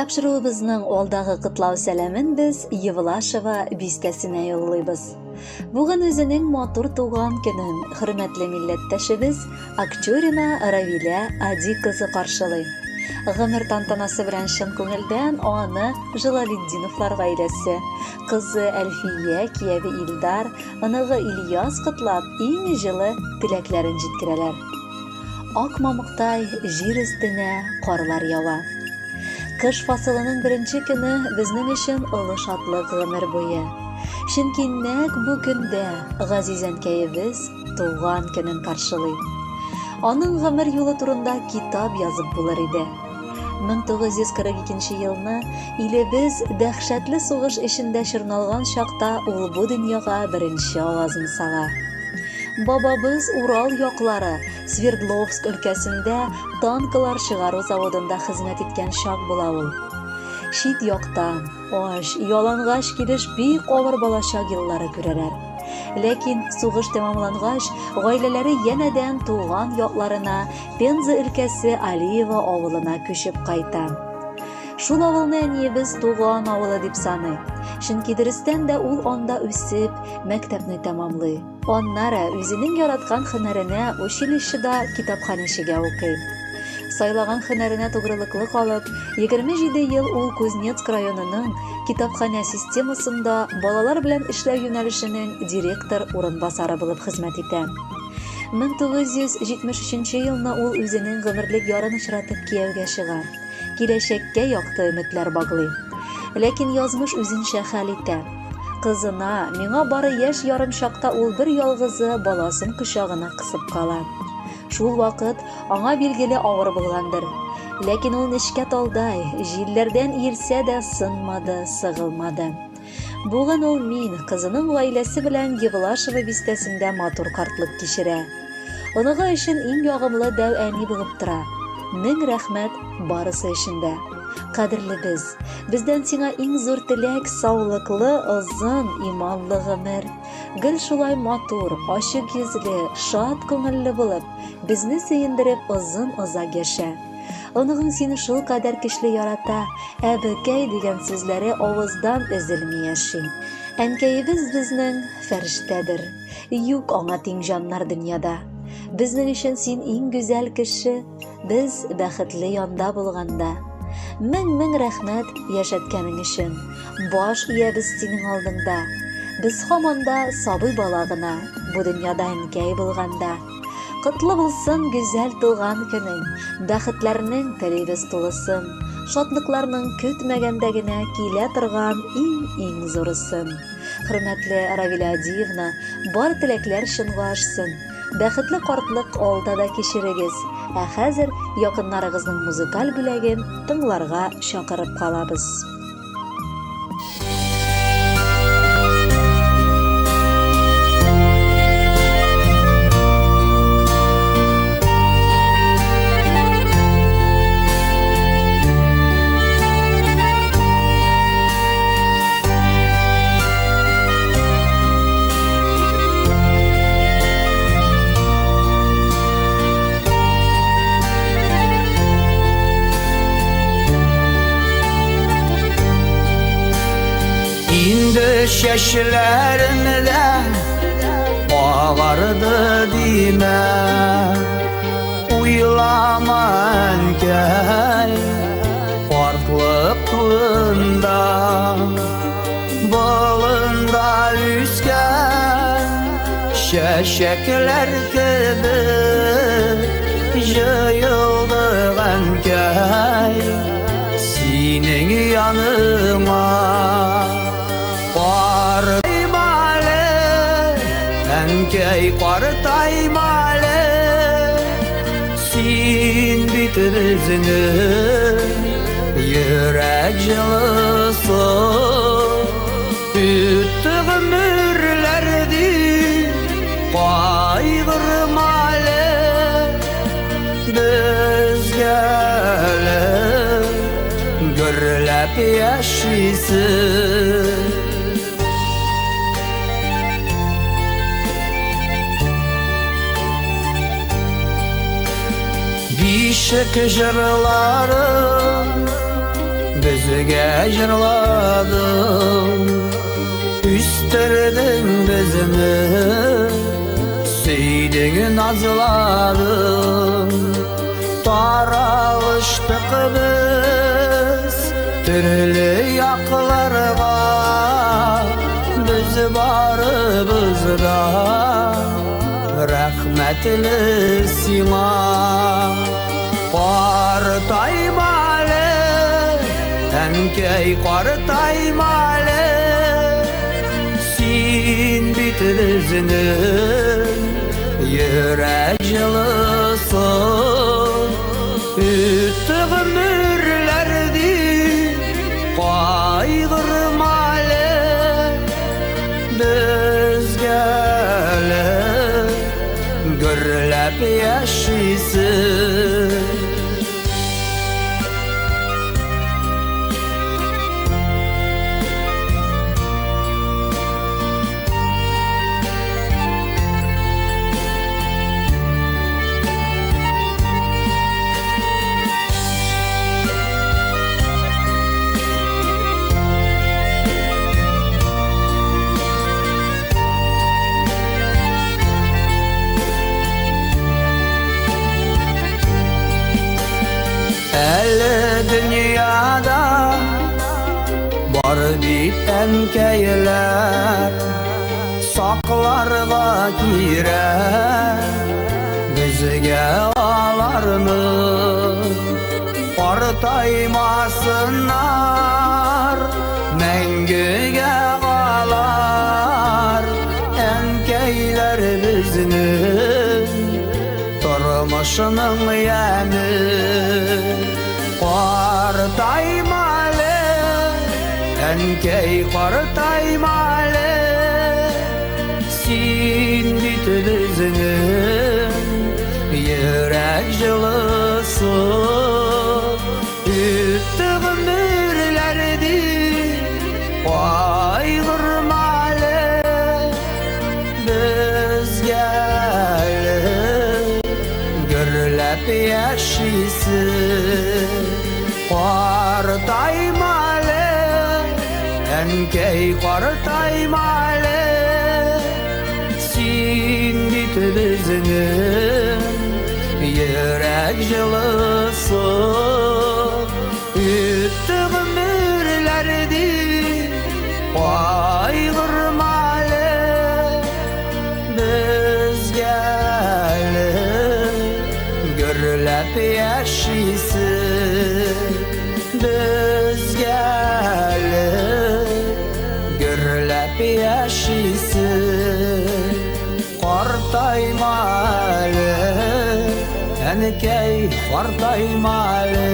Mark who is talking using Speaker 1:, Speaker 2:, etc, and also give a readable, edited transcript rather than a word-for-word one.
Speaker 1: Тапшыруыбызның алдагы котлау сәламен без Евлашева бистәсенә юллыйбыз. Бүген үзенең матур туган көнен хөрмәтле милләттәшебез Акчурина Равилә Ади кызы каршылый. Гомер тантанасы белән чын күңелдән аны Җалалетдиновлар гаиләсе, кызы Әлфия, кияве Илдар, оныгы Ильяс котлап, иң җылы теләкләрен җиткерәләр. Ак мамыктай җир өстенә карлар ява. Кыш фасылының беренче көне безнең өчен олы шатлык гомер буе. Чөнки нәкъ бу көндә газиз әнкәебез туган көнен каршылый. Аның гомер юлы турында китап язып булыр иде. 1942 елны илебез дәһшәтле сугыш эчендә чорналган чакта ул бу дөньяга беренче авазын сала. Бабабыз Урал яклары, Свердловск өлкәсендә танклар чыгару заводында хезмәт иткән чак була ул. Чит якта, ач, ялангач килеш бик авыр балачак еллары күрәләр. Ләкин сугыш тәмамлангач, гаиләләре янәдән туган якларына, Пенза өлкәсе Алиево авылына күчеп кайта. Шул авылны әниебез туган авылы дип саный. Чөнки дөрестән дә ул анда үсеп, мәктәпне тәмамлый. Аннары үзенең яраткан һөнәренә училищеда китапханәчегә укый. Сайлаган һөнәренә тугрылыклы калып, 27 ел ул Кузнецк районының китапханә системасында балалар белән эшләү юнәлешенең директор урынбасары булып хезмәт итә. 1973 елны ул үзенең гомерлек ярын очратып кияүгә чыга. Киләчәккә якты өметләр баглый. Ләкин язмыш үзенчә хәл итә. Кызына, миңа бары яшь ярым чакта ул бер ялгызы баласын кочагына кысып кала. Шул вакыт аңа билгеле авыр булгандыр. Ләкин ул нечкә талдай, җилләрдән иелсә дә сынмады, сыгылмады. Бүген ул мин, кызының гаиләсе белән Евлашево бистәсендә матур картлык кичерә. Оныгы өчен иң ягымлы дәү әни булып тора. Мең рәхмәт барысы өчен дә. Кадерлебез, бездән сиңа иң зур теләк, саулыклы, озын, иманлы гомер. Гел шулай матур, ачык йөзле, шат күңелле булып, безне сөендереп озын-озак яшә. Оныгың сине шулкадәр көчле ярата, әбекәй дигән сүзләре авыздан өзелми яши. Әнкәебез безнең фәрештәдер. Юк аңа тиң җаннар дөньяда. Безнең өчен син иң гүзәл кеше, без бәхетле янда булганда. Мең-мең рәхмәт яшәткәнең өчен. Баш иябез синең алдыңда. Без һаман да сабый бала гына, бу дөньяда әнкәй булганда. Котлы булсын гүзәл туган көнең, бәхетләрнең телибез тулысын, шатлыкларның көтмәгәндә генә килә торган иң-иң зурысын. Хөрмәтле Равилә Адиевна, бар теләкләр чынга ашсын. Бәхетле картлык алда да кичерегез. Ә хәзер якыннарыгызның музыкаль бүләген тыңларга чакырып калабыз.
Speaker 2: Инде чәчләрем дә агарды димә. Уйлама, әнкәй, картлык турында. Болында үскән чәчәкләр кебек җыелдык, әнкәй, синең яныңа. Картайма әле, әнкәй, картайма әле, син бит безнең йөрәк җылысы. Үтте гомерләр дип кайгырма әле, безгә әле гөрләп яшисе. Бишек җырларын Безгә җырладың, үстердең безне, сөйдең, назладың. Таралыштык без төрле якларга, без барыбыз да рәхмәтле сиңа. Картайма әле, әнкәй, картайма әле, син бит безнең йөрәк җылысы. Үтте гомерләр дип кайгырма әле, безгә әле гөрләп яшисе. Әле дөньяда бар бит әнкәйләр, сакларга кирәк безгә аларны. Картаймасыннар, мәңгегә алар, әнкәйләр безнең тормышның яме. Картайма әле, әнкәй, картайма әле, син бит безнең йөрәк җылысы. Үтте гомерләр дип кайгырма әле, безгә әле гөрләп яшисе. Картайма әле, әнкәй, картайма әле, син бит безнең йөрәк җылысы. Үтте гомерләр дип кайгырма әле, безгә әле гөрләп яшисе. Безгә әле гөрләп яшисе. Картайма әле, әнкәй, картайма әле.